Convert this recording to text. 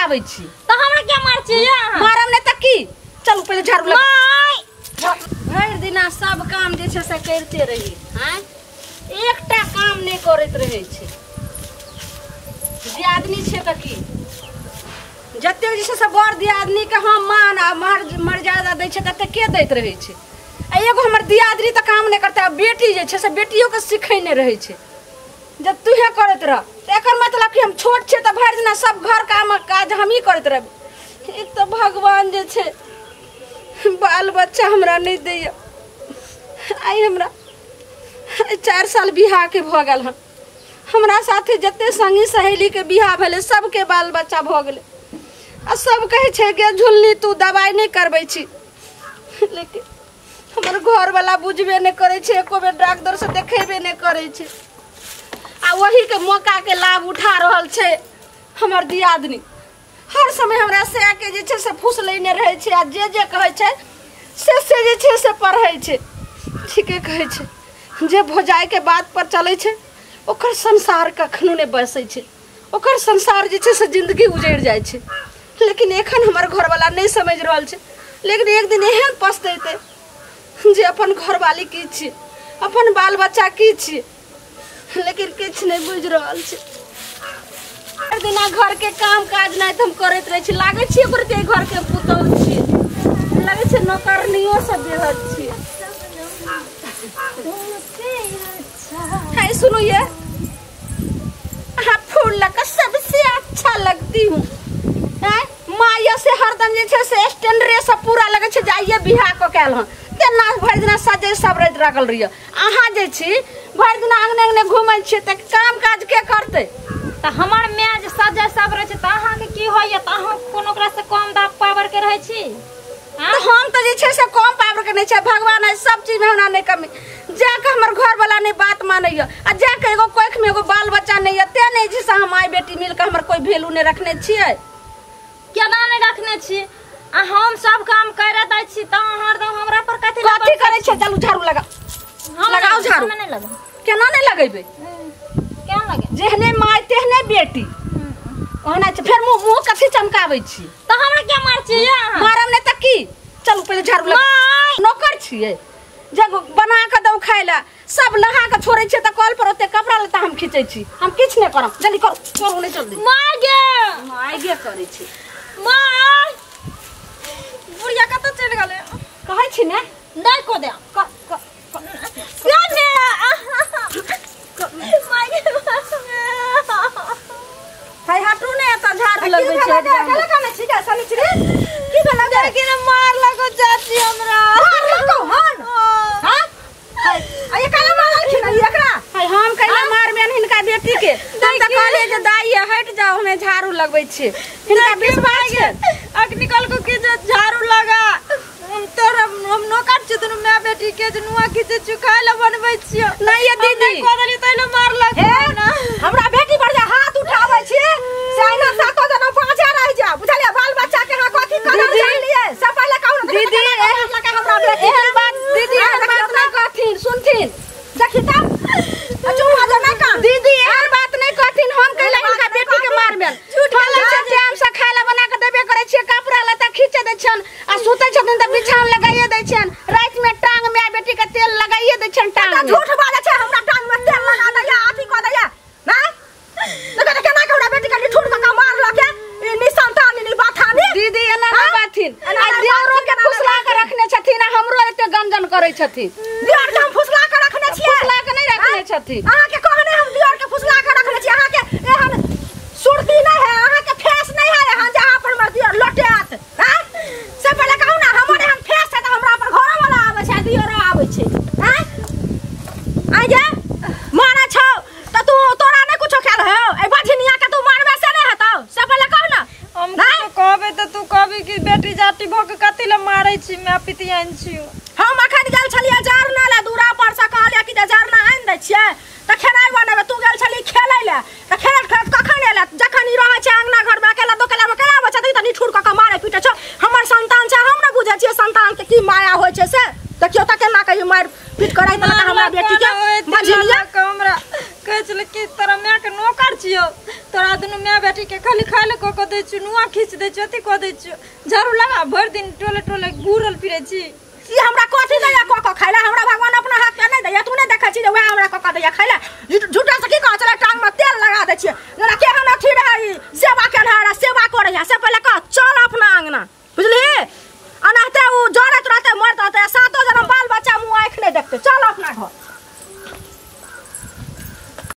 चमकाबै छी? त हमरा के मार छी अहाँ? मारम नै त की? चलू पहिले झाड़ू लगा। भरि दिना सब काम जे छै से करिते रही, आँय एकटा काम नहि करैत रहै छै। दियादनी छै तऽ की जतेक जे छै से बड़ दियादनीके हम मान आ मर्यादा दै छै ततेक के दैत रहै छै। आ एगो हमर दियादनी तऽ काम नहि करतै, आ बेटी जे छै से बेटियोके सिखेने रहै छै जब तूहे करैत रह। तऽ एकर मतलब कि हम छोट छियै तऽ भरि दिना सब घर काम काज हमही करैत रहबै। एक तऽ भगवान जे छै बाल बच्चा हमरा नहि दैया। आइ हमरा 4 साल बियाहके भऽ गेल हन। हमरा साथे जते संगी सहेलीके बियाह भेलै सबके बाल बच्चा भऽ गेलै, आ सब कहै छै गे झुलनी तू दबाइ नहि करबै छी, लेकिन हमर घरवला बुझबे नहि करै छै, एको बेर डॉक्टरसँ देखेबे नहि करै छै। आ वहीके मौकाके लाभ उठा रहल छै हमर दियादनी। हर समय हमरा सएहके जे छै से फुसलेने रहै छै, आ जे जे कहै छै से जे छै से पढ़ै छै। ठीके कहै छै जे भौजाइके बात पर चलै छै ओकर संसार कखनो नहि बसै छै, ओकर संसार जे छै से जिन्दगी उजड़ि जाइ छै। लेकिन एखन हमर घरवला नहि समझि रहल छै, लेकिन एक दिन एहन पछतेतै जे अपन घरवाली की छियै, अपन बाल बच्चा की छियै, लेकिन किछु नहि बुझि रहल छै। हर दिना घरके काम काज नहि तऽ हम करैत रहै छी, लागै छियै ओकर के घरके पुतहु छियै, लागै छै नौकरनियो से बेहद छियै। हाय सुनू, ये अहाँ फूल लऽ कऽ सबसे अच्छा लगती हूँ। माया से हरदम जे छै से स्टैंडरे से पूरा लगै छै जाइए बियाह कऽ के आयल हन, तेना भरि दिना सजै सबरैत लागल रहियै। अहाँ जे छी भरि दिना अङ्गने अङ्गने घुमै छियै तऽ काम काज के करतै? तऽ हमर माय जे सजै सबरै छै तऽ अहाँके की होइया? तऽ अहाँ कोनो ओकरा से कम दाब पावर के रहै छी? तऽ हम तऽ जे छै से कम पावर के नहि छै, भगवान है सब चीजमे हमरा नहि कमी। जाके हमर घरवला नहि बात मानैया, आ जाके एगो कोखिमे एगो बाल बच्चा नहि यऽ, तें नहि जे से हम माय बेटी मिलके हमर कोइ वैल्यू नहि रखने छियै। केना नहि रखने छी? आ हम सब काम कर दै छी तऽ अहाँ हरदम हमरा पर कथी कथी करै छियै? चलू झाड़ू लगा, लगाउ झाड़ू। नहि लगाउ। केना नहि लगेबै? केना लगे? जेहने माय तेहने बेटी, ओहना छै। फेर मुँह कथी चमकाबै छी? तऽ हमरा के मार छी अहाँ? मारम नहि तऽ की? चलू पहिले झाड़ू लगा। नौकर छियै जब बना कऽ दौ खाय लए, सब नहा कऽ छोड़ै छियै तऽ कल पर ओते कपड़ा लत्ता हम खींचै छी। हम किछु नहि करब, जल्दी करू करू नहि जल्दी। माय गे माय गे करै छी। माय बुढ़िया कतऽ चलि गेलै? कहै छी ने नहि कऽ दे। हाय हटू ने, एतऽ झाड़ू लगबै छै। की भेलै? लेकिन मारलको चाची हमरा। मारलको हन? हां आ ये काला मारलखिन एकरा? हाय हम कैला मारबेन हिनका बेटी के? हम तऽ कहलियै जे दाई हटि जाउ, हमे झाड़ू लगबै छी। हिनका विश्वास छै? अखनी कहलको कि जे झाड़ू लगा, हम तोरा हम नौकर छी दुनू माय बेटी के जे नुआ खींचे छी खाय लए बनबै छियै। नहि ये दीदी कऽ देलियै तै लए मारलक। हमरा बेटी पर जे हाथ उठाबै छी से अहिना सातो जना बाजे रहि जाय, बुझलियै? बाल बच्चा के अहाँ कथी करल जानलियै से पहिले कहू ने। दीदी हमरा बेटी एहन बात, दीदी एहन बात नहि कहथिन, सुनथिन देखी तब चुप हो जा। नहि दीदी एहन बात नहि कहथिन। हम कैला हिनका बेटी के मारबेन? हम जे टाइम से खाय लए बना के देबे करै छियै, कपड़ा लत्ता खींचे दै छियनि, आ सुतै छथिन तऽ बिछान लगाइए दै छियनि, रातिमे टांग में बेटी के तेल लगाइए दै छियनि टांग में। झूठ बाजै छै, हमरा टांग में तेल लगा दैया, अथी कऽ दैया ना। देखो तऽ केना के हमरा बेटी के निठुर कऽ मारलक ई निसंतानी नी बाथानी। दीदी एना नहि बाथिन, आ देवरो के फुसला के रखने छथिन, आ हमरो एते गंजन करै छथिन। दियर के हम फुसला के रखने छियै? फुसला के नहि रखने छथिन। अहाँ के कहने हम दियर के फुसला के रखने छियै। अहाँ के एहन सुरती नहि है, अहाँ के फेस नहि है एहन जे अहाँ पर हमर दियर लौटायत। हैं से पहिले कहू ने, हमर एहन फेस छै तऽ हमरा पर घरो वाला आबै छै, दियरो आबै छै। हैं आइ जे मारै छौ तऽ तू तोरा नहि कुछो खायल हौ? एहि बझनिया के तू मारबे से नहि हेतौ, से पहिले कहू ने। हम कहबै तऽ तू कहबी कि बेटी जाति भऽ के कथी लए मारै छी, माय पितियान छी। हम अखन गेल छलियै जरना लए, दूरा पर से कहलियै कि जे जरना आनि दै छियै तऽ खेनाइ बनेबै। तू गेल छली खेलै लए तऽ खेलैत खेलैत कखन एलै? जखन ई रहै छै अङ्गना घरमे अकेला दोकेला मे केना आबै छै? तऽ निठुर कऽ के मारै पीटै छौ। हमर संतान छै, हम नहि बुझै छियै संतान के की माया होइ छै से। देखियौ तऽ केना के ई मारि पीट करै देलक हमरा बेटी के बझलियै। हमरा कहै छलै कि तोरा माय के नौकर छियौ, तोरा दुनू माय बेटी के खाली खाय लए कऽ कऽ दै छियौ, नुआ खींच दै छियौ, अथी कऽ दै छियौ, झाड़ू लगा भरि दिन टोले टोले घूरल फिरै छी। ई हमरा कथी दैया कऽ कऽ खाइ लए? हमरा भगवान अपना हाथ के नहि दैया? तू नहि देखै छी जे वएह हमरा कऽ कऽ दैया खाइ लए? झूठा से की कहै छलै, टांग में तेल लगा दै छियै। जेना केहन अथी रहै ई सेवा केनहार आ सेवा करैया। से पहिले कह चल अपना अंगना, बुझलिही? अनाहिते ओ जरैत रहतै, मरैत रहतै, आ सातो जनम बाल बच्चा मुँह आँखि नहि देखतै। चल अपना घर।